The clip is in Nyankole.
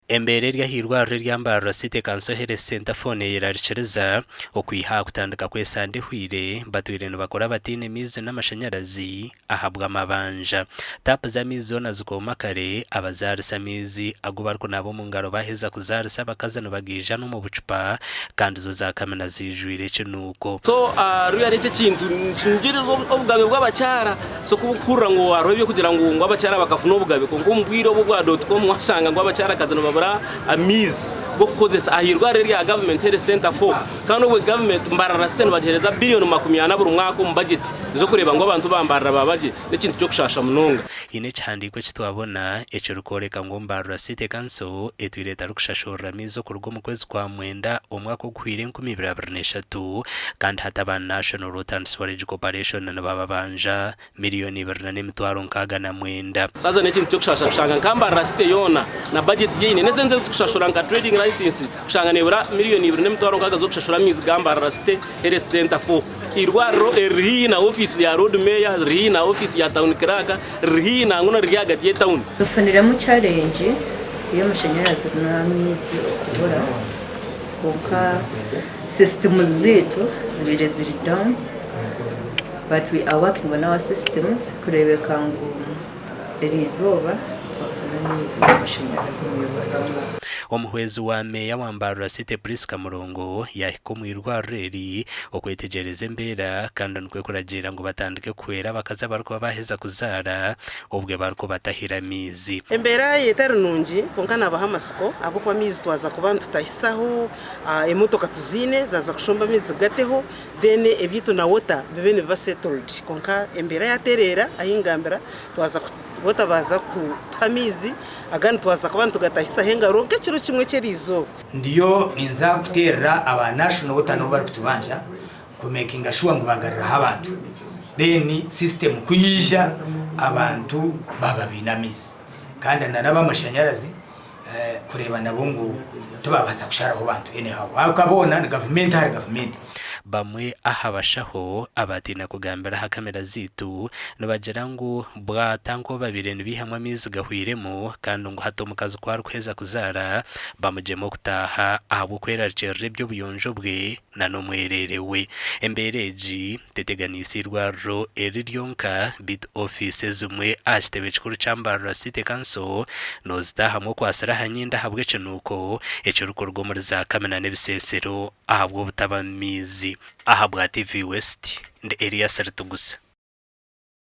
Embeera eri ah'eirwariro erya Mbarara City Council Health Centre Phone eyerarikiriza, okwiha aha kutandika kw'esande ehweire batwire nibakora bataine maizi n'amashanyarazi ahabw'amabanja. Taapu z'amaizi zoona zikooma kare, abazaarisa amaizi agu barikunaaba omu ngaro baaheza kuzaarisa abakazi nibagaija n'omu bucupa kandi zo zaakamina ziijwire ekinuuko. So really eki ekintu nikingiriza obugabe bw'abakyara. So ku orikuhurira ngu hariho eby'okugira ngu ngu abakyara bakafuna obugabe kwonka omu bwire obu obwa dot com washanga ngu abakyarakazi nibabura amaizi g'okukozesa aha irwariro erya gavumenti Health Centre 4 kandi obwe gavumenti Mbarara City nibagiheereza biliyoni 40 buri mwaka omu bajeti ez'okureeba ngu abantu ba Mbarara baaba gye. N'ekintu ky'okushaasha munonga. Haine ekihandiiko eki twabona ekirikworeka ngu Mbarara City Council etwire etarikushashurira maizi okuruga omu kwezi kwa Mwenda omwaka oguhweire 2023 kandi hati aba National Water and Sewerage Corporation nibababanja miriyoni 269. Haza n'ekintu ky'okushaasha kushanga nka Mbarara City yoona na bajeti ei eine n'esente ezi turikushashura nka trading license kushanga neebura miriyoni 260 z'okushashura amaizi ga Mbarara City Health Centre 4. Eirwariro eriri haihi na ofiisi ya Lord Mayor, riri haihi na ofiisi ya Town Clerk, riri haihi nangwa na riri ahagati y'etauni. Tufuniremu challenge y'amashanyarazi n'amaizi okubura kwonka systems zaitu zibaire ziri down but we are working on our systems kureebeka ngu eriizooba twafuna amaizi n'amashanyarazi omu irwariro ryaitu. Omuhwezi wa Meeya wa Mbarara City Prisca Murongo yaahika omu irwariro eri okwetegyereza embeera kandi nikwo kuragiira ngu batandike kuhwera abakazi abarikuba baaheza kuzaara obwe barikubatahira amaizi. Embeera ye etari nungi kwonka nabaha amatsiko ahabw'okuba amaizi twaza kuba nitutahisaho, emotoka tuziine zaaza kushomba amaizi zigateho then ebyaitu na water bibe nibiba settled kwonka embeera yatereera ahi ngambira twaza water baaza kutuha amaizi agandi twaza kuba nitugatahisa engaro nk'ekiro kimwe ky'eriizooba. Ndiyo ninza kuteerera aba National Water n'obu barikutubanja ku makinga sure ngu bagaruraho abantu then system ku yaija abantu baaba baine amaizi kandi na n'abamashanyarazi kureeba nabo ngu tibabaasa kusharaho bantu anyhow ahakuba boona ni gavumenti ahari gavumenti. Bamwe aha bashaho abaatiina kugambira aha kamera zaitu nibagira ngu bwata nk'obu babaire nibaihamu amaizi gahweiremu kandi ngu hati omukazi ku arikuheza kuzaara bamugyema okutaaha ahabw'okwerarikirira eby'obuyonjo bwe n'omwereere we. Embeera egi teteganiise eirwariro eri ryonka beitu ofiisi ezimwe aha kitebe kikuru kya Mbarara City Council noozitaahamu okwatsire aha nyindo ahabw'ekinuuko ekirikuruga omuri za kamina n'ebisesero ahabw'obutaba maizi. Ahabwa TV West, ndi Elias Ritugusa.